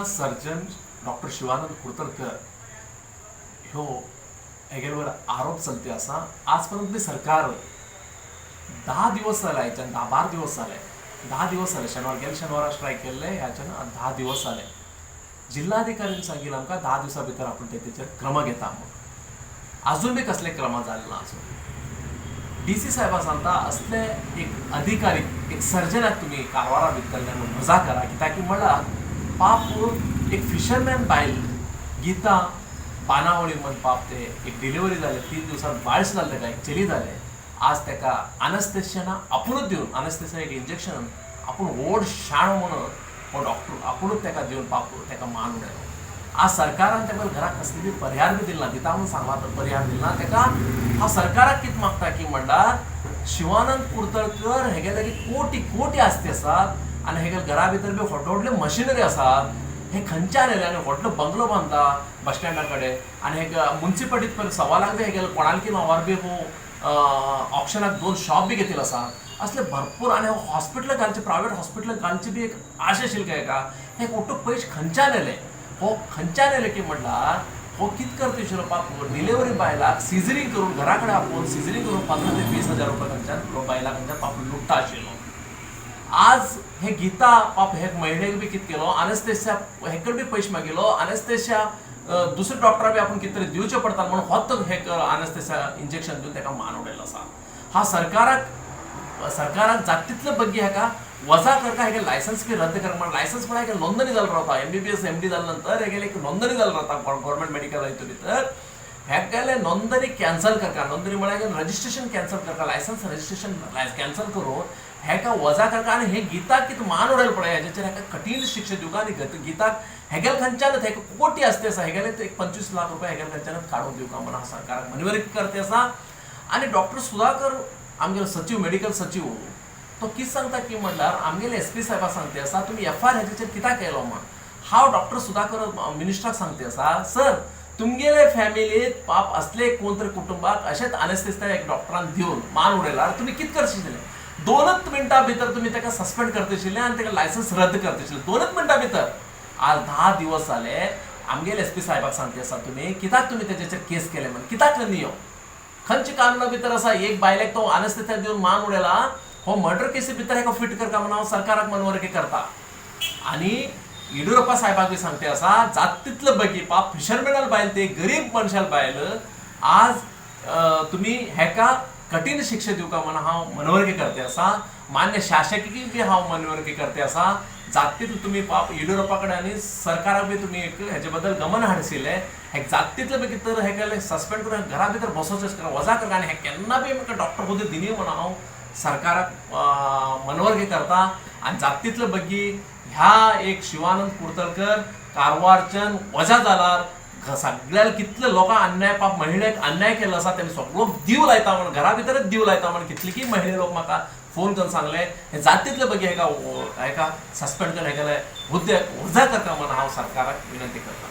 सर्जन doctor Shivanand Kudtarkar ह्यो हेगेलवर आरोप चलते आसा. आज पर्यंत बी सरकार 10 दिवस जाले, ह्याच्यान 10-12 दिवस जाले, 10 दिवस जाले. शेनवार गेले शेनवारा स्ट्रायक केल्ले, ह्याच्यान 10 दिवस जाले. जिल्हाधिकाऱ्यान सांगिल्लें आमकां 10 दिवसां भितर आपूण ते तेचेर क्रम घेता म्हूण. अजून बी कसले क्रम जाले ना. अजून डी सी साहेबा सांगता असले एक अधिकारी एक सर्जनाक तुमी कारवारा भितरल्यान वजा करा, कित्याक म्हणल्यार पाप एक फिशरमॅन बायल गीता बानावळी म्हण पाप ते एक डिलिव्हरी जाले 3 दिवसांत बाळस जालें ताका, एक चली जालें. आज ताका अनस्थेशिया आपुणूच दिवन, अनस्थेशिया एक इंजेक्शन आपूण व्हड शाणो म्हणून हो डॉक्टर आपुणूच ताका दिवन पाप ताका मान उडयलो. आज सरकारान ताका घराक कसली बी पर्याय बी दिला ना, दिता म्हणून सांगला तर पर्याय दिला ना ताका. हांव सरकाराक कितें मागता की म्हणल्यार शिवानंद कुडतरकर हेगे लागीं कोटी कोटी आस्ती आसात आनी हेगे घरा भितर बी व्हडले व्हडले मशिनरी आसात. हे खंयच्यान येयले आनी व्हडलो बंगलो बांदता बस स्टँडा कडेन आनी हे मुन्सिपालिटीत पळय 1.25 लाख बी हेगेले कोणालकी नांवार बी हो ऑक्शनाक 2 शॉप बी घेतिल्ले आसा. असले भरपूर आनी हॉस्पिटल घालचे, प्रायवेट हॉस्पिटल घालचे बी एक आशा आशिल्ली काय हेका. हे ओटो पयशे खंयच्यान येयले, हो खंयच्यान येयले की म्हणल्यार हो कितें करता आशिल्लो पाप डिलिव्हरी बायलाक सिजरींग करून घरा कडेन आपोवन सिजरींग करून 15 ते 20 हजार रुपया खंयच्यान बायलां खंयच्यान पाप लुट्टा आशिल्लो. आज हे गीता पाप हे महिलेक बी कितें केलो, अनस्थेशिया हेकडे बी पयशे मागिल्लो, अनस्थेशिया दुसरे डॉक्टरा बी आपूण कितें तरी दिवचें पडटा म्हणून होत हे अनस्थेशिया इंजेक्शन दिवन ताका मान उडयलो आसा. हा सरकाराक जाता तितले बग्गी हेका वजा करता, हेगे लायसन्स बी रद्द करता. म्हण लायसन्स म्हळ्यार हेगे नोंदणी जाल्लो रावता, MBBS MD जाले नंतर हेगेले एक नोंदणी जाल्लो रावता गव्हर्मेंट मेडिकल हितून भितर. हेगेले नोंदणी कॅन्सल करता, नोंदणी म्हळ्यार रजिस्ट्रेशन कॅन्सल करता, लायसन्स रजिस्ट्रेशन कॅन्सल करून हेका वजा करता. आनी हे गीताक कितें मान उडयलें पळय हेजेचेर हेका कठीण शिक्षा दिवका. आनी गीताक हेगेल खंयच्यानच हेका कोटी आसते आसा, हेगेले एक 25 लाख रुपया हेगेल खंयच्यानच काडून दिवका म्हणून हांव सरकाराक मनवरी करते आसा. आनी डॉक्टर सुधाकर आमगेलो सचीव, मेडिकल सचीव, तो कितें सांगता की म्हणल्यार आमगेले एस पी साहेबा सांगते आसा तुमी एफ I R हेजेचेर कित्याक केलो म्हण. हांव डॉक्टर सुधाकर मिनिस्टराक सांगते आसा, सर तुमगेले फॅमिलीत पाप असले कोण तरी कुटुंबाक अशेंच अनस्थेसिया एक डॉक्टरान दिवन मान उडयल्यार तुमी कितें करशे आशिल्ले? 2 मिनटां भितर तुमी ताका सस्पेंड करता आशिल्ले आनी ताका लायसन्स रद्द करता आशिल्ले 2 मिनटां भितर. आज 10 दिवस जाले आमगेले एस पी साहेबाक सांगते आसा तुमी कित्याक तुमी तेजेचेर केस केले म्हण, कित्याक न्ही? खंयच्या कानूना भितर आसा एक बायलेक तो अनस्थेसिया दिवन मान उडयला, हो मर्डर केसी भितर हेका फिट करता म्हणून हांव सरकाराक मनवरकी करता. आनी येडियुरप्पा साहेबाक बी सांगते आसा जाता तितले बेगीन पाप फिशरमॅनाल बायल ते गरीब मनशाल बायल आज तुमी हेका कठीण शिक्षा दिवका म्हणून हांव मनवरकी करते आसा. मान्य शासकीय बी हांव मनवरकी करते आसा, जाता तितले तुमी पाप येडियुरप्पा कडेन आनी सरकाराक बी तुमी एक हेजे बद्दल गमन हाडशिल्लें. हेका जाता तितले बेगीन तर हेका सस्पेंड करून घरा भितर बसोवचें करा, वजा करता. आनी हे केन्ना बी म्हाका डॉक्टर हुद्दो दिनी म्हणून हांव सरकाराक मनवरकी करता. आनी जाता तितले बेगीन ह्या एक शिवानंद कुडतरकर कारवारच्यान वजा जाल्यार सगळ्याक कितले लोकांक अन्याय पाप महिलेक अन्याय केल्लो आसा तेणी सगळो दीव लायता म्हण, घरा भितरच दीव लायता म्हण कितलीकी महिले लोक म्हाका फोन करून सांगले. हे जाता तितले बेगीन हेका सस्पेंड करून हेगेले हुद्दे वजा करता म्हण हांव सरकाराक विनंती करता.